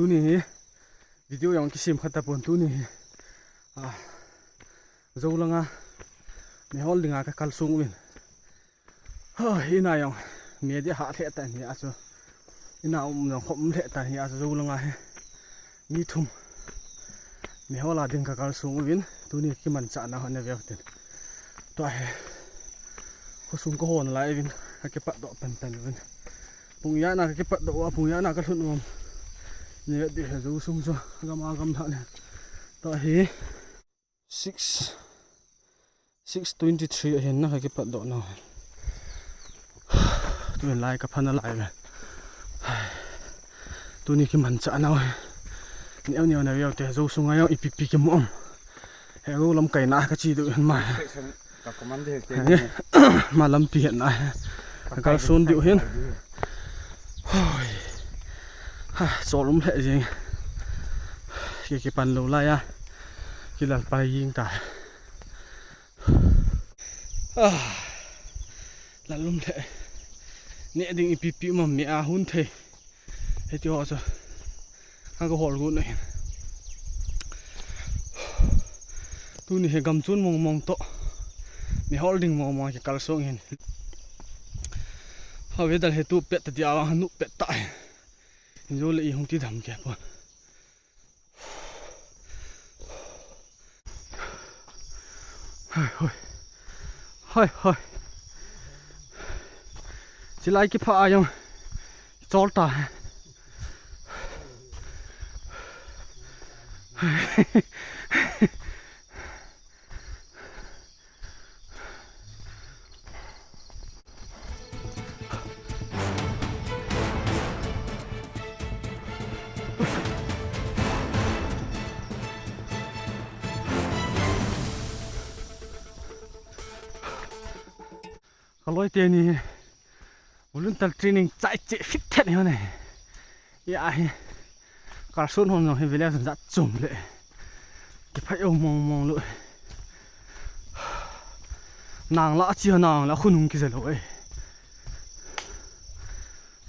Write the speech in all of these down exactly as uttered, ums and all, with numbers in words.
Tuni hi video jong kisem khat tapon, tuni hi. Ah, Jou langa mihol dinga kakal sung uvin. Hoi, ina jong media ha lheh tan hi a chu. Ina um jong khom lheh tan hi a chu, Jou langa hi. Mi thum. Mihol a ding kakal sung uvin. Tuni kimanchahna hon na veu tin. Tua hi. Khosung kahon lai uvin. Kakipatdoh penpen uvin. Pung jat na kakipatdoh uva, pung jat na kalhun uvam. Ni vet di hi Jou sung chu. Gam a gam lhah le. Tua hi. Six, six twenty-three ahin na kakipatdoh na. Tun lai kaphan a lai ve. Tuni kimanchahna hi. Neo neo na veu te, Jou sunga jong ipi pi kimu am. He Jou lamkai na kachi diu hin ma. Section ka command de te. He, ma lampi hetna hi. Kakal sun diu hin. Hoi. Ha, chol um lheh jeng. Ki, kipan lou lai a. Kilal pai jeng ta. Ah. Lal um lheh. Ne ding ipi pi um am, mi a hun thei. Hiti ho chu. Ka hol gu na hin. Tuni hi gam chun mong mong toh. Mihol ding mong mong kikal sung hin. Ha, weather hi tu pet ta dia, ha nu pet ta. Jou le i hung ti dam ke pon. Hoi, hoi. Hoi, hoi. Chilai kipha a jong chol ta. Ka loi teni volunteer training chai che fit thet ni hone. Ya hi. Kalson hon jong hi village jat chom le. Kipha jou mong mong lou. Nang la chi nang la khun hung kija lou e.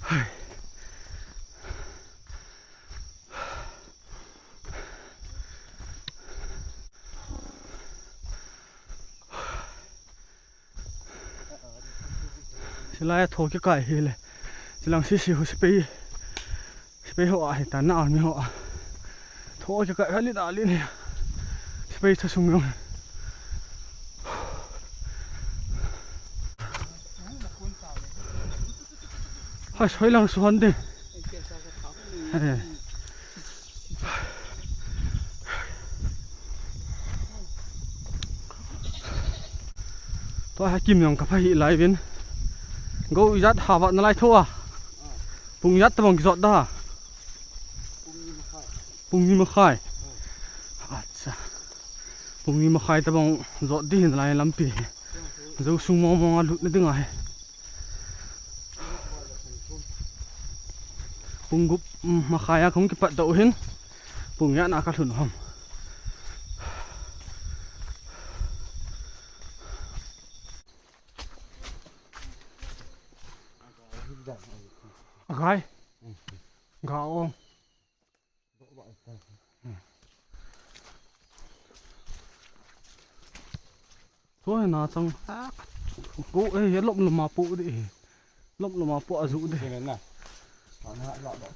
Hai. Silai a tho kikai hi le. Silang sisi ho sipai. Sipai ho a hi ta na army ho a. Tho kikai ha lin a lin hi. Sipai tha sung jong. Hai soi lang suhan de. Hai. Tua ha kim jong ka pha hi lai vin. Go ijat ha vat na lai tho a. Pung ijat tabang kijot da. Pung ni makhai. Acha. Pung ni makhai tabang jot di hin lai lampi. Jou sung mong mong a lut na ding a hi. Pung gup, um, makhai a kong kipat doh hin. Pung jat na ka lhun ham. Agai. Ga ong. Tua hi na chang. Go, eh, lom lom a po de. Lom lom a po a ju de. Kine na. Ana la ba.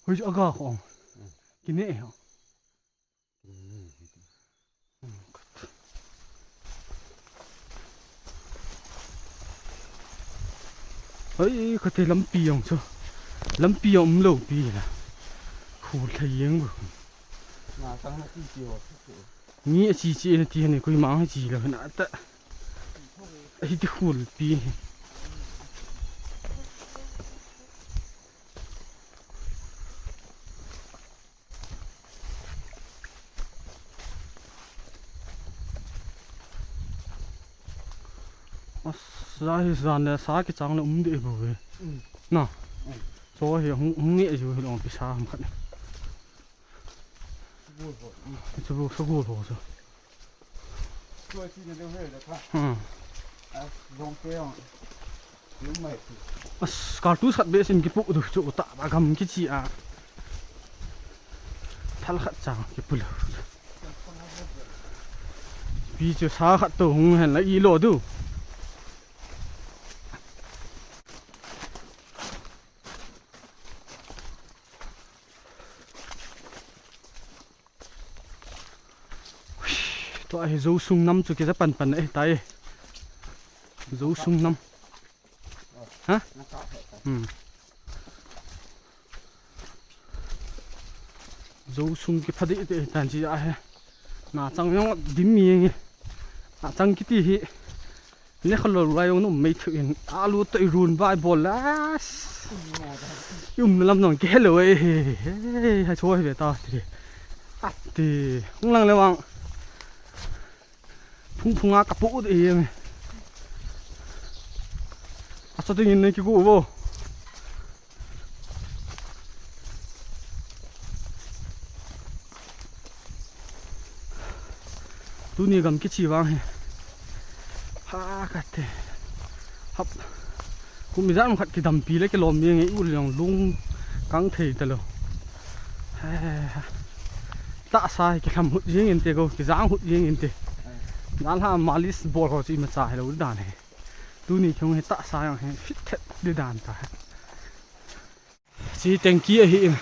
Hoi, aga ho. Kine ho. Hoi, kate lampi jong chu. Lampi jong um lou pi la. Khu thei jeng bu. Na tang na ti ti ho. Mi a chi chi na ti hani kui mang chi lo na ta. Hi ti khul pi. Asa hi jan le sa kichang le um de bo ve. Mm. Na. Mm. Cho hi hung, hung nge ju hi long pi sa ham khat. Sagol ho. Chu bo sagol ho chu. Tua chi ne deu he le kha. Hmm. A, jong ke jong. As, kartu sat be sim kipu du chu ta ba gam kichi a. Thal khat chang kipu lou. Pi chu sa khat to hung hen la i lo du. Tua hi Zosung nam chu kija pan pan ahi tai. Zosung nam. Ha? Hmm. Zosung kipha deh deh tan chi ahi. Na chang jong dim mi nge. Na chang kiti hi. Ne khalou lai jong um mai thu in. Alu to i run vai bol la. I um lam nong ke hello e. He, he, he, ha choi ve ta ti. Ati. Hung lang le wang. Phung phung a ka pu de em. Asa te ngin ne ki gu vo. Tuni gam kichi vang hi. Ha ka te. Hap. Kum ijat khat kidampi le kilom jeng e u le jong lung kang thei ta lo. He, he, he. Tahsa hi kilham hut jeng inte ko, kijang hut jeng inte. Jan ha malis bol ho chi ma cha hi lo dan he. Tuni chung hi tahsa jong hi fit thet di dan ta he. Chi tengki ahi in.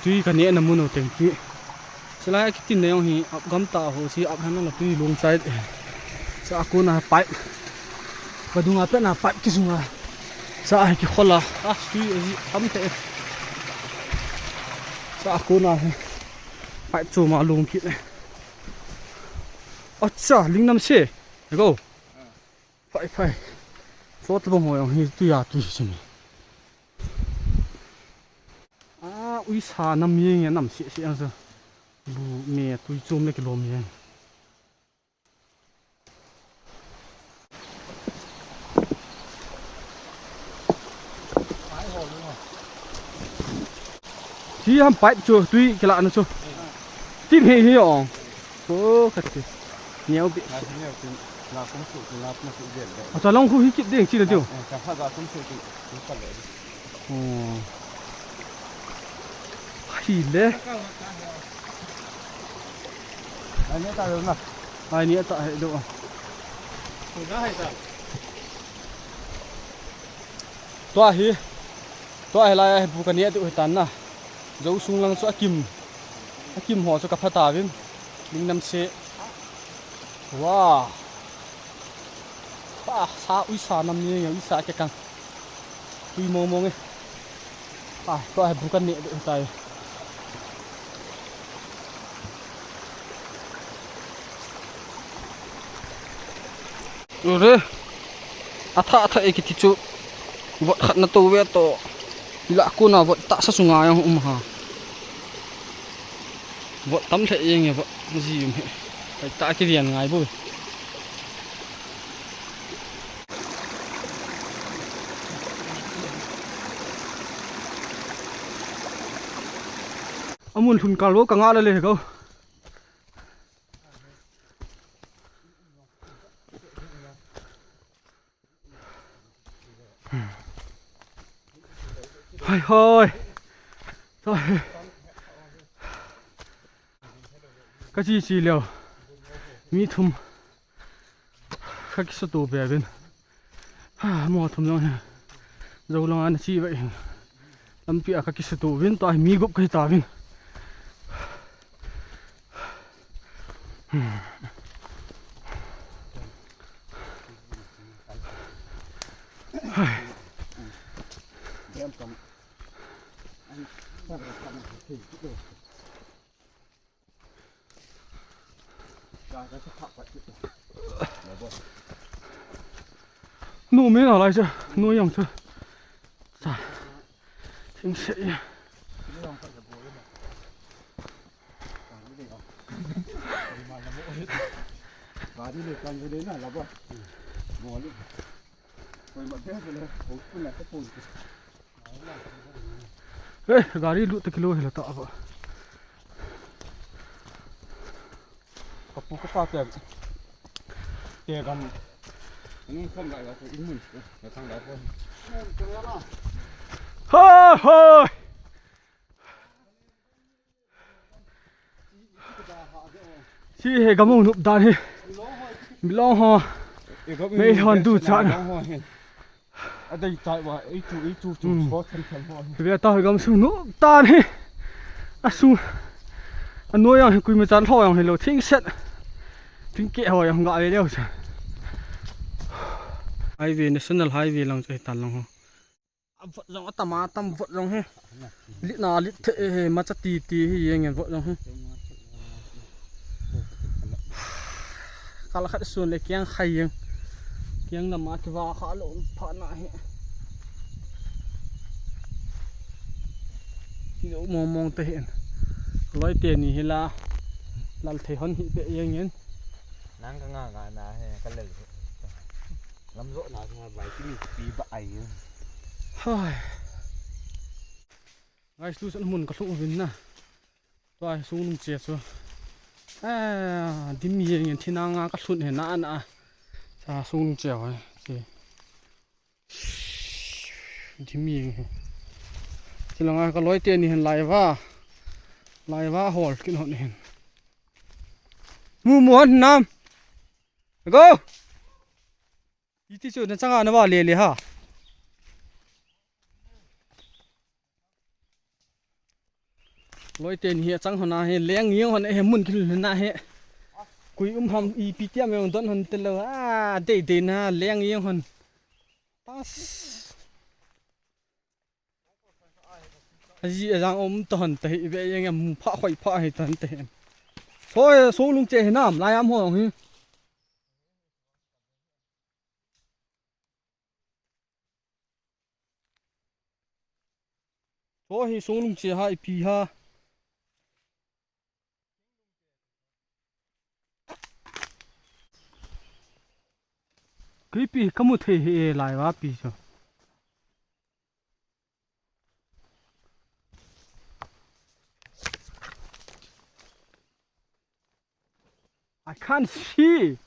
Tui ka neh na mun u tengki. Chulai a kitin na jong hi ap gam ta ho, chi ap han na tui lung chai. Cha a kona pipe. Vadung a pet na pipe kisung a. Cha a hi kikhol a. A tui aji am te. Cha a kona hi. Pipe chu ma lung kit ne. Acha, lingnam se. Go. Phai, phai. Sot bang ho jong hi tui a tui simi. A, uisa nam jeng e, nam se se ang sa. Bu me tui chom le kilom jeng. Chi ham pipe chu tui kila na chu. Tim he he ong. Ko khat ti. Neo bi. Acha long khu hi kit ding chi na tiu. Oh. Hi le. Ai ni ta lo na. Ai ni ta he do. Tua hi. Tua hi lai hi bu ka ni atu hi tan na. Zosung lang chu akim. Akim ho chu ka pha ta vin. Ning nam se. Wow. Pa, sa uisa nam ni nge uisa ke kang. Tui mong mong e. Pa, tua hi bu ka ni atu hi tai. Ure. Atha atha e kiti chu. Vot khat na to ve to. Ila kuna vot tahsa sunga jong um ha. Vot tam lheh jeng e vot ji um he. Kai ta ki rian ngai bu. Amun lhun kal vo ka nga la le ko. Hai, hai. Ka chi chi leo. Mi thum. Ka kisuto be vin. Ha, mo thum jong he. Zo lang ana chi ve hin. Lampi a ka kisuto vin, tua hi mi gup ka hi ta vin. Nu mi na lai cha, nu yang cha. Sa. Sing se. Eh, gari lut ta kilo hela ta ba. Ka pu ka pa te. Te gam. Nung khom lai la ko in mun. Na thang lai ko. Ha ha. Hiche hi gam hung nop dan hi. Milong ho. Mei hon du chan. Adei tai wa, ei chu, ei chu chu, hmm, so them them ho. Ve ta hi gam sung nop dan hi. Asung. Anoi jong hi koima chan lhou jong hilou, thing set. Thing keh ho jong ga ve leu cha. Highway, National Highway lang chu hitan lang ho. A vot jong atam a, tam vot jong hi. Lit na lit the, eh, macha ti ti hi jeng in vot jong hi. Kal khat sun le kiang khai jeng. Kiang lam a kiva kha lou pha na hi. Ki lo mong mong te hin. Loi teni hi la. Lal thei hon hi be jeng in. Nang ka nga nga na hi, ka lel hi. Lam jo na ka vai ki mi pi ba ai. Hai. Guys, tu san mun ka lhung uvin na. Tua hi sung lungche chu. Ah, dim jeng in thina nga ka lhun hi na na. Sa sung lungche ho hi. Dim jeng hi. Ti langa ka loi teni hin laiva. Laiva hol kin hon hin. Mu mu hon nam. Go. Iti chu na changa na va le le ha. Loi teni hi achang hon a hi, leng jeng hon a hi, mun kilhun na hi. Koi um ham ipi ti a me don hon te lou. A, dei dei na leng jeng hon. Tas. Aji ajang um ta hon ta hi, ve jeng a mu pha khoi pha hi ta hon ta hi. So, so lungche hi nam, lai am ho hi. Cho hi sung lungche ha ipi ha. Kei pi ka mu thei hi e laiva pi chu. I can't see.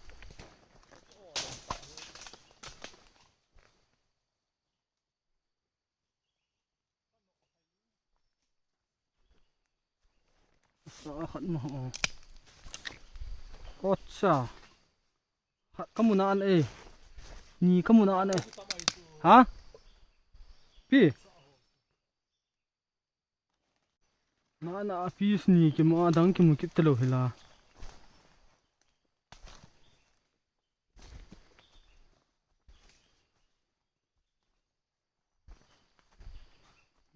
Sa khat ma ho. Ocha. Khat ka mu na an e. Ni ka mu na an e. Ha? Pi. Na na a piece ni kimu a dang kimu kit talou hi la.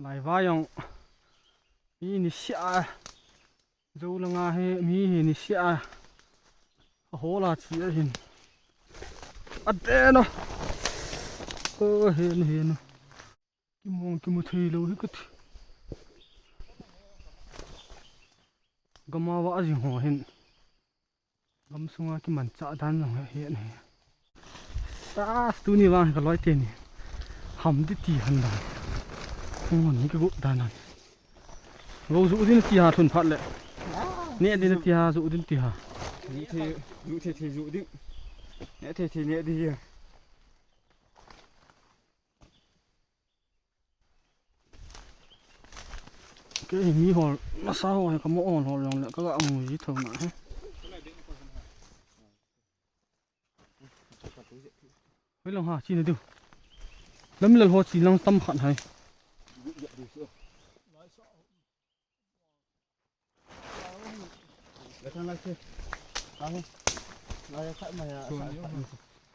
Laiva jong. Mi ni sia. Jou langa hi mi hi ni sia. A hola chi a hin. A de no. O he no he no. Kimong kimu thei lou hi kati. Gam a va a jing ho hin. Gam sunga kimanchah dan jong hi ahi. Tas tuni vang hi ka loi teni. Ham di ti han dan. Hung hon ni kigo dan han. Go ju din ti ha thun phat le. Ne din ti ha ju din ti ha. Ju the, ju the the ju din. Ne the the ne di. Kei hi mi hol, masa ho hi ka mo on hol jong le, ka ga mu ji tho na he. Hoi long ha, chi na diu. Lam lal ho chi lang tam khat hai.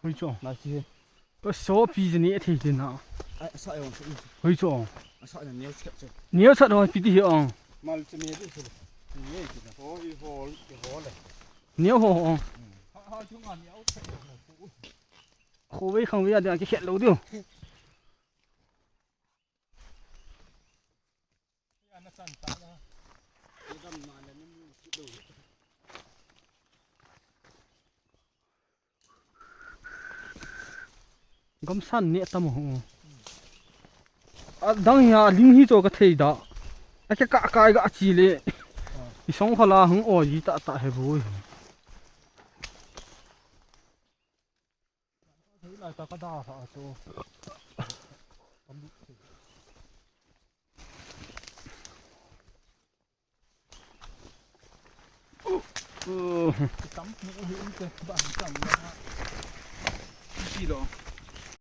Hoi cho. Ka so pi je ni thei thei na. Hoi cho. Neo chat ho pi ti hi ong. Neo ho ong. Kho vei khang vei a dia ki khet lou diu. Gamsan ne tam ho. A dang hi a ling hi cho ka thei da. A ke ka kai ga chi le. I song khala hung o ji ta ta he bu. Thei lai ta ka da ha cho. Uh. Tam mu hi um te ba tam na. Kilo.